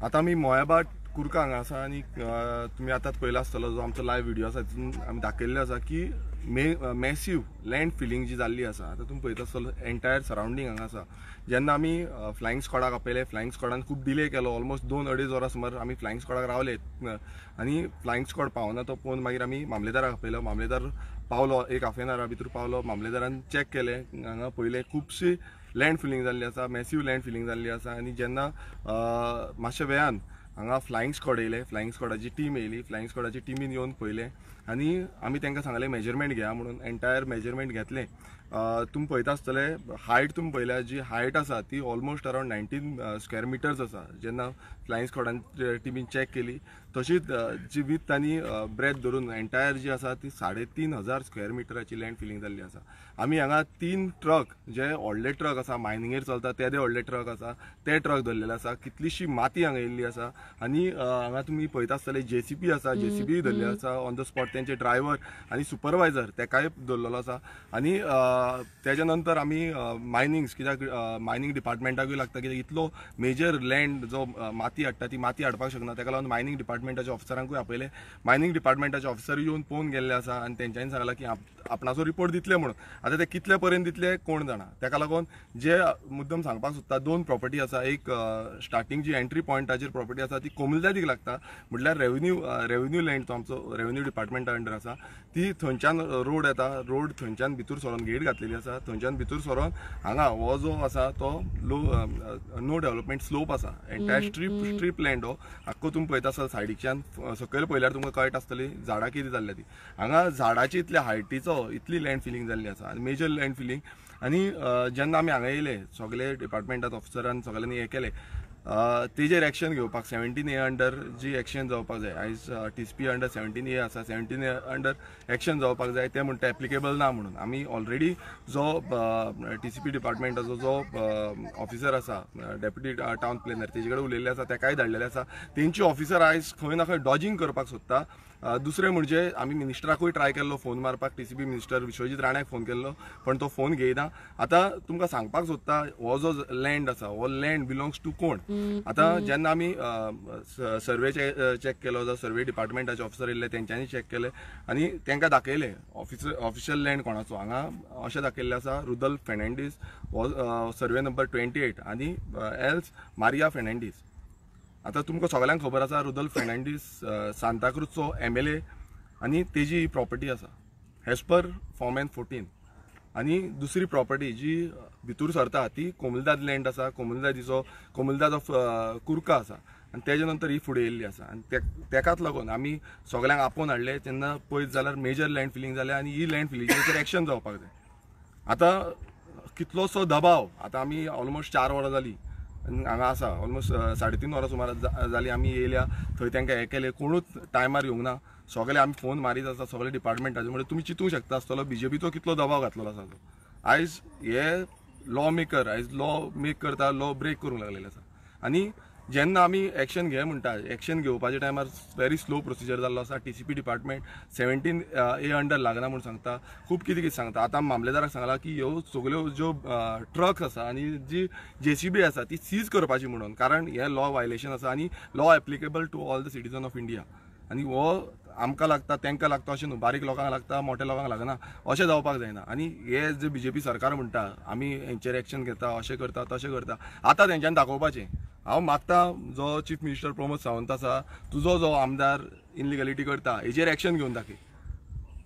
आतां आमी मोयाभाट कुर्का हांगा आसा आनी तुमी आतांच पळयला आसतलो जो आमचो लायव्ह व्हिडिओ आसा तितून आमी दाखयल्लें आसा की मॅसीव लँड फिलिंग जी जाल्ली आसा. आतां तुमी पळयता आसतलो एंटायर सरावंडींग हांगा आसा. जेन्ना आमी फ्लायिंग स्क्वॉडाक आपयले, फ्लायिंग स्क्वॉडान खूब डिले केलो, ऑलमोस्ट 2-2.5 वरां सुमार आमी फ्लायिंग स्क्वॉडाक रावले आनी फ्लायिंग स्क्वॉड पावना तो पळोवन मागीर आमी मामलेदाराक आपयलो. मामलेदार पावलो, एक हाफ एन आवरा भितर पावलो. मामलेदारान चॅक केलें, हांगा पळयलें खुबशी लँड फिलिंग जाल्ली आसा, मॅसीव लँड फिलिंग जाल्ली आसा. आनी जेन्ना मातशे वेळान हांगा फ्लायिंग स्क्वॉड येयले, फ्लायिंग स्क्वॉडाची टीम येयली, फ्लायिंग स्क्वॉडाची टिमीन येवन पळयलें आनी आमी तांकां सांगलें मेजरमेंट घेया म्हणून. एंटायर मेजरमेंट घेतलें. तुमी पळयता आसतले हायट तुमी पळयल्या, जी हायट आसा ती ऑलमोस्ट अरावंड 19 स्क्वेअर मिटर्स आसा. जेन्ना फ्लायिंग स्क्वॉडान टिमीन चॅक केली तशीच जी विथ आनी ब्रेथ धरून एंटायर जी आसा ती 3500 स्क्वेअर मिटराची लँड फिलिंग जाल्ली आसा. आमी हांगा 3 ट्रक जे व्हडले ट्रक आसा, मायनिंगेर चलता तेदे व्हडले ट्रक आसा, ते ट्रक धरलेले आसा. कितलीशी माती हांगा येयल्ली आसा आनी हांगा तुमी पळयता आसतले जेसीबी आसा, जेसीबी धरलेली आसा ऑन the spot. तेंचे ड्रायव्हर आनी सुपरवायझर तेकाय धरलेलो आसा. आनी तेच्या नंतर आमी मायनिंग्स, कित्याक मायनिंग डिपार्टमेंटाकूय लागता कित्याक इतलो मेजर लँड जो माती हाडटा ती माती हाडपाक शकना, तेका लागून मायनिंग डिपार्टमेंटाच्या ऑफिसरांकूय आपयले. मायनिंग डिपार्टमेंटाचे ऑफिसर येवन पळोवन गेल्ले आसा आनी तेंच्यांनी सांगलां की आपणाचो रिपोर्ट दितले म्हणून. आतां ते कितले पर्यंत दितले कोण जाणा. तेका लागून जे मुद्दम सांगपाक सोदता, 2 प्रॉपर्टी आसा. एक स्टार्टींग जी एंट्री पॉयंटाचेर प्रॉपर्टी आसा ती कोमुलदादीक लागता, म्हटल्यार रेव्हेन्यू लँड तो आमचो रेव्हेन्यू डिपार्टमेंटा अंडर आसा. ती थंयच्यान रोड येता, रोड थंयच्यान भितर सरोन गेट घातलेली आसा, थंयच्यान भितर सरोन हांगा हो जो आसा तो लो नो डेव्हलपमेंट स्लोप आसा. एंटायर स्ट्रीप लँड हो आख्खो तुमी पळयता आसतना सायडीच्यान सकयल पळयल्यार तुमकां कळटा आसतली झाडां कितें जाल्ल्या ती. हांगा झाडाची इतल्या हायटीचो इतली लँड फिलिंग जाल्ली आसा आनी मेजर लँड फिलिंग. आनी जेन्ना आमी हांगा येयले सगळे डिपार्टमेंटात ऑफिसरान सगळ्यांनी हें केलें, तेजेर एक्शन घेवपाक 17A under जी एक्शन जावपाक जाय. आयज TCP under 17A आसा, 17A under action जावपाक जाय. ते म्हणटा एप्लिकेबल ना म्हणून. आमी ऑलरेडी जो TCP डिपार्टमेंटाचो जो ऑफिसर आसा, डेप्युटी टावन प्लॅनर, तेजे कडेन उलयल्ले आसा, तेकाय धाडलेले आसा. तेंची ऑफिसर आयज खंय ना खंय डॉजिंग करपाक सोदता. दुसरें म्हणजे आमी मिनिस्टराकूय ट्राय केल्लो फोन मारपाक, TCP minister Vishwajit राण्याक फोन केल्लो पण तो फोन घेयना. आतां तुमकां सांगपाक सोदता हो जो लँड आसा हो लँड बिलोंग्स टू कोण. आतां जेन्ना आमी सर्वे चॅक केलो, जो सर्वे डिपार्टमेंटाचे ऑफिसर येयल्ले तेंच्यांनी चॅक केले आनी तांकां दाखयले ऑफिशियल लँड कोणाचो. हांगा अशें दाखयल्लें आसा, रुदल फेर्नांडीस हो सर्वे नंबर 28 आनी एल्स मारिया फेर्नांडीस. आतां तुमकां सगळ्यांक खबर आसा रुदल फेर्नांडीस सांताक्रूजचो MLA आनी तेजी ही प्रॉपर्टी आसा एज पर फॉर्म एन 14. आनी दुसरी प्रॉपर्टी जी भितर सरता ती कोमुलदाद लँड आसा, कोमुलदादीचो कोमुलदाद ऑफ कुर्का आसा आनी तेजे नंतर ही फुडें येयल्ली आसा. आनी तेकाच लागून आमी सगळ्यांक आपोवन हाडले. तेन्ना पळयत जाल्यार मेजर लँड फिलिंग जालें आनी ही लँड फिलिंगाचेर एक्शन जावपाक जाय. आतां कितलोसो दबाव, आतां आमी ऑलमोस्ट 4 वरां जालीं हांगा आसा, ऑलमोस्ट 3.5 वरां सुमार जालीं आमी येयल्या थंय. तांकां हें केलें, कोणूच टायमार येवंक ना, सगळे आमी फोन मारीत आसा सगळे डिपार्टमेंटाचे. म्हणजे तुमी चिंतूंक शकता आसतलो बीजेपीचो कितलो दबाव घातलेलो आसा तो. आयज हे लॉ मेकर आयज लॉ मेक करता, लॉ ब्रेक करूंक लागलेले आसा. आनी जेन्ना आमी एक्शन घे म्हणटा, एक्शन घेवपाच्या टायमार व्हेरी स्लो प्रोसिजर जाल्लो आसा. TCP department 17A under लागना म्हूण सांगता, खूब कितें कितें सांगता. आतां मामलेदाराक सांगलां की ह्यो सगळ्यो ज्यो ट्रक्स आसा आनी जी जेसीबी आसा ती सीज करपाची म्हणून, कारण हें लॉ वायलेशन आसा आनी law applicable to all the citizen of India. आनी हो आमकां लागता तांकां लागता अशें न्हू, बारीक लोकांक लागता मोठ्या लोकांक लागना अशें जावपाक जायना. आनी हे जे बीजेपी सरकार म्हणटा आमी हेंचेर एक्शन घेता, अशें करता तशें करता, आतां तेंच्यांनी दाखोवपाचें. हांव मागता जो चीफ मिनिस्टर प्रमोद सावंत आसा, तुजो जो आमदार इनलिगलिटी करता हेजेर एक्शन घेवन दाखय,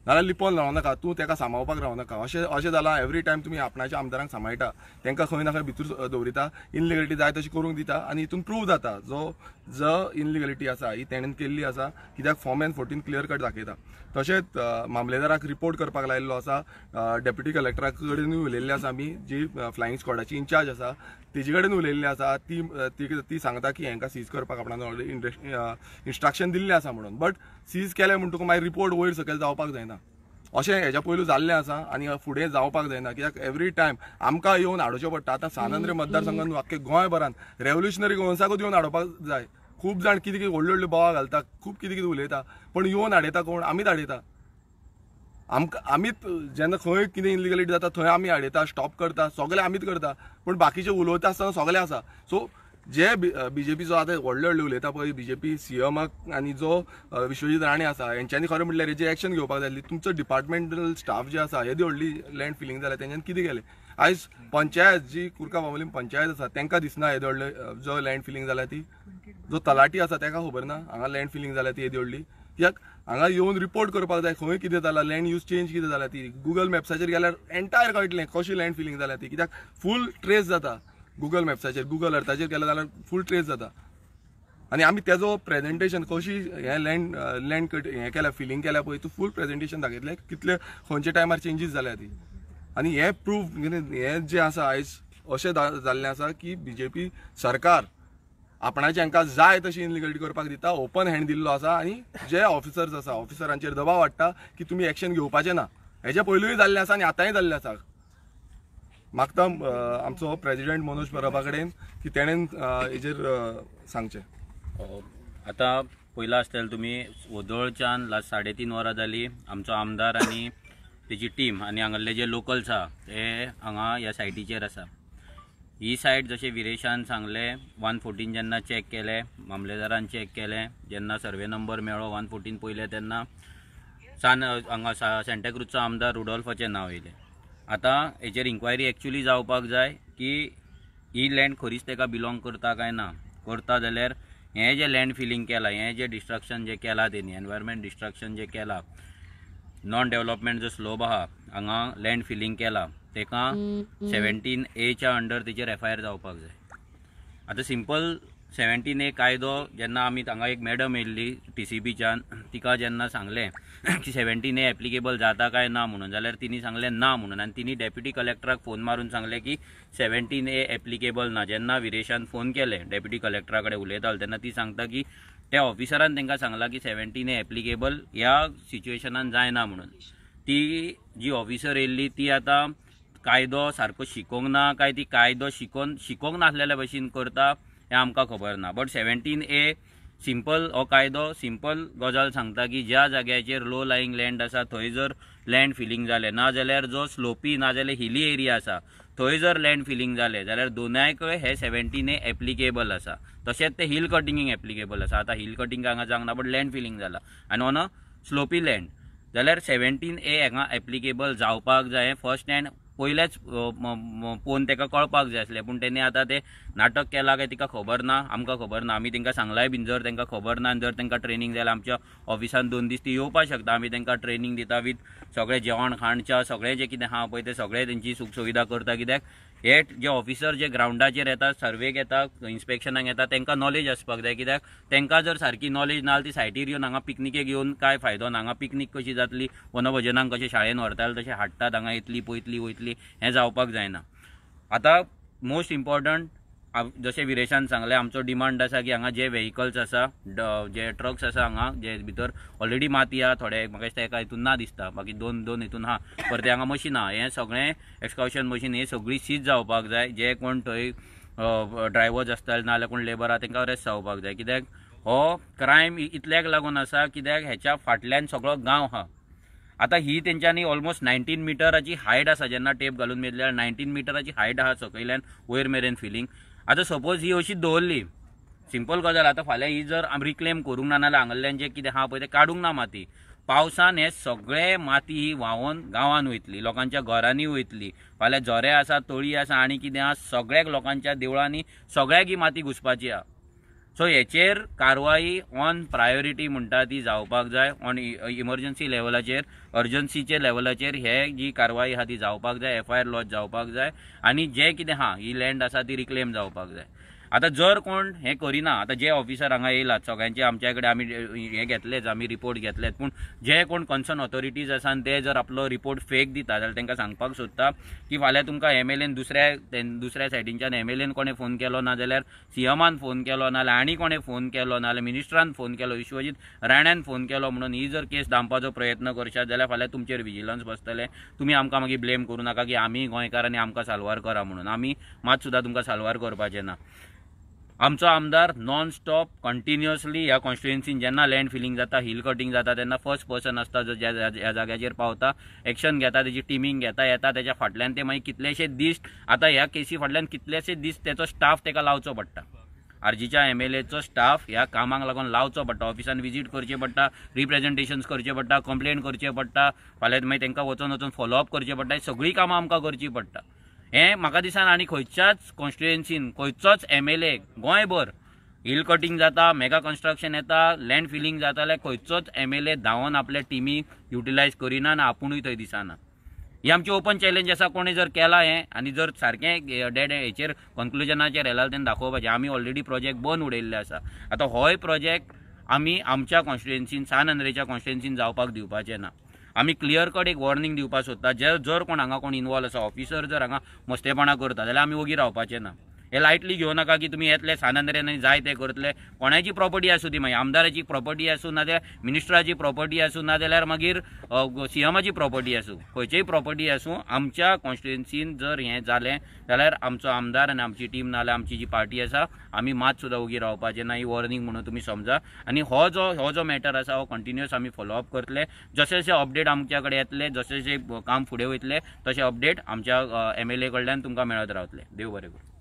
नाजाल्यार लिपोवन रावं नाका, तूं तेका सांबाळपाक रावं नाका. अशें अशें जालां एवरी टायम तुमी आपणाच्या आमदारांक सांबाळटा, तांकां खंय ना खंय भितर दवरिता, इनलिगलिटी जाय तशी करूंक दिता आनी हितून प्रूव जाता जो जो इनलिगलिटी आसा ही तेणेन केल्ली आसा, कित्याक फॉर्म एन 14 क्लियर कट दाखयता. तशेंच मामलेदाराक रिपोर्ट करपाक लायिल्लो आसा, डेप्युटी कलेक्टरा कडेनूय उलयल्ले आसा आमी, जी फ्लायिंग स्क्वॉडाची इन्चार्ज आसा तेजे कडेन उलयल्ले आसा. ती ती सांगता की हांकां सीज करपाक आपणान ऑलरेडी इन्स्ट्रक्शन दिल्लें आसा म्हणून, बट सीज केलें म्हणटकूच मागीर रिपोर्ट वयर सकयल जावपाक जायना. अशें हेज्या पयलू जाल्लें आसा आनी फुडें जावपाक जायना, कित्याक एवरी टायम आमकां येवन हाडोवचें पडटा. आतां सान आंद्रे मतदारसंघान आख्खे गोंयभरान रेव्होल्युशनरी गोवन्साकूच येवन हाडोवपाक जाय. खूब जाण कितें कितें व्हडल्यो व्हडल्यो बोवाळ घालता, खूब कितें कितें उलयता, पण येवन हाडयता कोण? आमीच हाडयता. आमकां आमीच जेन्ना खंय कितें इनलिगलिटी जाता थंय आमी हाडयता, स्टॉप करता, सगळें आमीच करता, पूण बाकीचे उलयता आसतना सगळें आसा. सो जे बीजेपी जो आतां व्हडले व्हडले उलयता पळय, बीजेपी सीएमाक आनी जो विश्वजीत राणे आसा हेंच्यांनी खरें म्हटल्यार हेजेर एक्शन घेवपाक जाय आसली. तुमचो डिपार्टमेंटल स्टाफ जे आसा येदी व्हडली लँड फिलींग जाल्या तेंच्यांनी कितें केलें? आयज पंचायत जी कुरका बांबोलीम पंचायत आसा तांकां दिसना येदे व्हडले जो लँड फिलींग जाल्या ती, जो तलाटी आसा ताका खबर ना हांगा लँड फिलींग जाल्या ती येदी व्हडली. कित्याक हांगा येवन रिपोर्ट करपाक जाय खंय कितें जालां, लँड यूज चेंज कितें जाल्या ती. गुगल मॅप्साचेर गेल्यार एंटायर कळटलें कशी लँड फिलींग जाल्या ती, कित्याक फूल ट्रेस जाता गुगल मॅप्साचेर, गुगल अर्थाचेर गेले जाल्यार फूल ट्रेस जाता. आनी आमी तेजो प्रेजेंटेशन कशी हें लँड लँड कट हें केल्या फिलींग केल्या पळय, तूं फूल प्रेजेंटेशन दाखयतलें कितले खंयच्या टायमार चेंजीस जाल्या ती. आनी हें प्रूफ हें जें आसा आयज अशें जाल्लें आसा की बीजेपी सरकार आपणाचें हांकां जाय तशी इनलिगलिटी करपाक दिता, ओपन हँड दिल्लो आसा. आनी जे ऑफिसर्स आसा ऑफिसरांचेर दबाव हाडटा की तुमी एक्शन घेवपाचें ना. हेजे पयलूय जाल्लें आसा आनी आतांय जाल्लें आसा. मागता आमचो प्रेजिडेंट मनोज परबा कडेन की तेणेन हेजेर सांगचें. आतां पयला आसतलें तुमी वोदोळच्यान लास्ट 3.5 वरां जाली आमचो आमदार आनी तेजी टीम आनी हांगासरले जे लोकल्स आहा ते हांगा ह्या सायटीचेर आसा. ही सायट जशें विरेशान सांगलें 114 जेन्ना चॅक केलें, मामलेदारान चॅक केलें, जेन्ना सर्वे नंबर मेळ्ळो 114 पयलें तेन्ना सान हांगा सँटाक्रूजचो आमदार रुडोल्फाचें नांव येयलें. आतां हेचेर इन्क्वायरी एक्चुली जावपाक जाय की ही लँड खरीच ताका बिलोंग करता काय ना. करता जाल्यार हें जें लँड फिलींग केलां, हें जें डिस्ट्रक्शन जें केलां तेणी, एनवायरमेंट डिस्ट्रक्शन जें केलां, नॉन डेवलपमेंट जो स्लोप आहा हांगा लँड फिलींग केला ताका 17Aच्या अंडर तेचेर एफआयआर जावपाक जाय. आतां सिंपल 17A कायदो जेन्ना आमी हांगा एक मॅडम येयल्ली टीसीबीच्यान, तिका जेन्ना सांगलें की 17A applicable जाता काय ना म्हणून, जाल्यार तिणी सांगलें ना म्हणून. आनी तिणी डेप्युटी कलेक्टराक फोन मारून सांगलें की 17A applicable ना. जेन्ना विरेशान फोन केले डेप्युटी कलेक्टरा कडेन उलयतालो तेन्ना ती सांगता की त्या ऑफिसरान तांकां सांगलां की 17A applicable ह्या सिच्युएशनान जायना म्हणून. ती जी ऑफिसर येयल्ली ती आतां कायदो सारको शिकोवंक ना काय ती कायदो शिकोवंक नासलेल्या भशेन करता हें आमकां खबर ना. बट 17A simple हो कायदो सिंपल गजाल सांगता की ज्या जाग्याचेर लो लाईंग लँड आसा थंय जर लँड फिलींग जालें, ना जाल्यार जो स्लोपी ना जाल्यार हिली एरिया आसा थंय जर लँड फिलींग जालें जाल्यार दोनायकय हे 17A applicable आसा. तशेंच ते हिल कटिंगींग एप्लिकेबल आसा. आतां हिल कटिंग हांगा जावंक ना बट लँड फिलींग जाला आनी ऑन अ स्लोपी लँड जाल्यार 17A हांगा एप्लिकेबल जावपाक जाय. फर्स्ट हँड पयलेच पळोवन ताका कळपाक जाय आसलें, पूण तेणी आतां तें नाटक केलां काय तिका खबर ना, आमकां खबर ना. आमी तांकां सांगलाय बीन जर तांकां खबर ना आनी जर तांकां ट्रेनींग जाल्यार आमच्या ऑफिसान 2 दीस ती येवपाक शकता. आमी तांकां ट्रेनींग दिता वीथ सगळें जेवण खाण च्या सगळें जें कितें आहा पळय तें सगळें तेंची सुख सुविधा करता. कित्याक हे जे ऑफिसर जे ग्रावंडाचेर येता, सर्वेक येता, इन्स्पेक्शनाक येता, तांकां नॉलेज आसपाक जाय. कित्याक तांकां जर सारकी नॉलेज ना ती सायटीर येवन हांगा पिकनिकेक येवन कांय फायदो ना. हांगा पिकनीक कशी जातली, वनभोजनाक कशें शाळेन व्हरताले तशें हाडटात, हांगा येतली पयतली वयतली, हें जावपाक जायना. आतां मोस्ट इम्पॉर्टंट जशें विरेशान सांगलें, आमचो डिमांड आसा की हांगा जे व्हेकल्स आसा, जे ट्रक्स आसा हांगा जे भितर ऑलरेडी माती आहा, थोडे म्हाका दिसता एका हितून ना दिसता, बाकी दोन हितून आहा, परते हांगा मशीन आहा, हें सगळें एक्सकॉशन मशीन हे सगळी सीज जावपाक जाय. जे कोण थंय ड्रायवर्स आसतले ना जाल्यार कोण लेबर आहा तांकां अरेस्ट जावपाक जाय. कित्याक हो क्रायम इतल्याक लागून आसा कित्याक हेच्या फाटल्यान सगळो गांव आहा. आतां ही तेंच्यांनी ऑलमोस्ट 19 मिटराची हायट आसा, जेन्ना टेप घालून मेजल्यार 19 मिटराची हायट आहा सकयल्यान वयर मेरेन फिलींग. आतां सपोज ही अशी दवरली, सिंपल गजाल, आतां फाल्यां ही जर आमी रिक्लेम करूंक ना नाल्यार हांगल्ल्यान जें कितें आहा पळय तें काडूंक ना माती, पावसान हे सगळे माती ही व्हांवोन गांवान वयतली, लोकांच्या घरांनी वयतली. फाल्यां झरे आसा, तळी आसा आनी कितें आहा, सगळ्याक लोकांच्या देवळांनी सगळ्याक ही माती घुसपाची आहा. सो हेचेर कारवाई ऑन प्रायोरिटी म्हणटा ती जावपाक जाय. ऑन इमर्जन्सी लेवलाचेर, अर्जन्सीचे लेवलाचेर हे जी कारवाई आहा ती जावपाक जाय. एफआयआर लॉज जावपाक जाय आनी जें कितें आहा ही लँड आसा ती रिक्लेम जावपाक जाय. आतां जर कोण हें करिना, आतां जे ऑफिसर हांगा येयलात सगळ्यांचे आमच्या कडेन आमी हें घेतलेच, आमी रिपोर्ट घेतलेच, पूण जे कोण कन्सर्न ऑथॉरिटीज आसा आनी ते जर आपलो रिपोर्ट फेक दिता जाल्यार तांकां सांगपाक सोदता की फाल्यां तुमकां एमएलएन दुसऱ्या सायडीनच्यान एमएलएन कोणें फोन केलो ना जाल्यार सीएमान फोन केलो ना जाल्यार आनी कोणें फोन केलो ना जाल्यार मिनिस्टरान फोन केलो, विश्वजीत राण्यान फोन केलो म्हणून ही जर केस दामपाचो प्रयत्न करशात जाल्यार फाल्यां तुमचेर विजिलन्स बसतलें. तुमी आमकां मागीर ब्लेम करूं नाका की आमी गोंयकार आनी आमकां साल्वार करा म्हणून. आमी मात सुद्दां तुमकां साल्वार करपाचें ना. आमचो आमदार नॉन स्टॉप कंटिन्युअसली ह्या कॉन्स्टिट्युएन्सीन जेन्ना लँड फिलींग जाता, हिल कटिंग जाता तेन्ना फर्स्ट पर्सन आसता जो ह्या जाग्याचेर पावता, एक्शन घेता, तेजी टिमींग घेता, येता तेच्या फाटल्यान ते मागीर कितलेशे दीस, आतां ह्या केसी फाटल्यान कितलेशे दीस तेचो स्टाफ तेका लावचो पडटा. आरजीच्या एमएलएचो स्टाफ ह्या कामाक लागून लावचो पडटा, ऑफिसान विजीट करचें पडटा, रिप्रेझेंटेशन्स करचें पडटा, कंप्लेन करचें पडटा, फाल्यां मागीर तांकां वचोन वचोन फॉलोअप करचें पडटा. ही सगळीं कामां आमकां करचीं पडटा. हें म्हाका दिसना आनी खंयच्याच कॉन्स्टिट्युएन्सीन खंयचोच एमएलए गोंयभर हिल कटिंग जाता, मेगा कन्स्ट्रक्शन येता, लँड फिलिंग जाता जाल्यार खंयचोच एमएलए धांवन आपल्या टिमीक युटिलायज करिना आनी आपुणूय थंय दिसना. ही आमची ओपन चॅलेंज आसा. कोणी जर केला हें आनी जर सारकें डेड हेचेर कन्क्लुजनाचेर येयला तेन्ना दाखोवपाचें. आमी ऑलरेडी प्रोजेक्ट बंद उडयल्ले आसा. आतां होय प्रोजेक्ट आमी आमच्या कॉन्स्टिट्युएन्सीन, सान आंद्रेच्या कॉन्स्टिट्युएन्सीन जावपाक दिवपाचें ना. आमी क्लियर कट एक वॉर्निंग दिवपाक सोदता. जर कोण हांगा कोण इनवॉल्व आसा, ऑफिसर जर हांगा मस्तेपणां करता जाल्यार आमी ओगी रावपाचें ना. हे लायटली घेवं नाका की तुमी येतले सान आंद्रेन आनी जाय तें करतले. कोणाची प्रॉपर्टी आसूं ती, मागीर आमदाराची प्रॉपर्टी आसूं, नाजाल्यार मिनिस्टराची प्रॉपर्टी आसूं, नाजाल्यार मागीर सीएमाची प्रॉपर्टी आसूं, खंयचीय प्रॉपर्टी आसूं, आमच्या कॉन्स्टिट्युएन्सीन जर हें जालें जाल्यार आमचो आमदार आनी आमची टीम नाजाल्यार आमची जी पार्टी आसा आमी मात सुद्दां ओगी रावपाचें ना. ही वॉर्निंग म्हणून तुमी समजा. आनी हो जो मॅटर आसा हो कंटिन्युअस आमी फॉलोअप करतले. जशे जशे अपडेट आमच्या कडेन येतले, जशे जशे काम फुडें वयतले तशे अपडेट आमच्या एमएलए कडल्यान तुमकां मेळत रावतले. देव बरें करूं.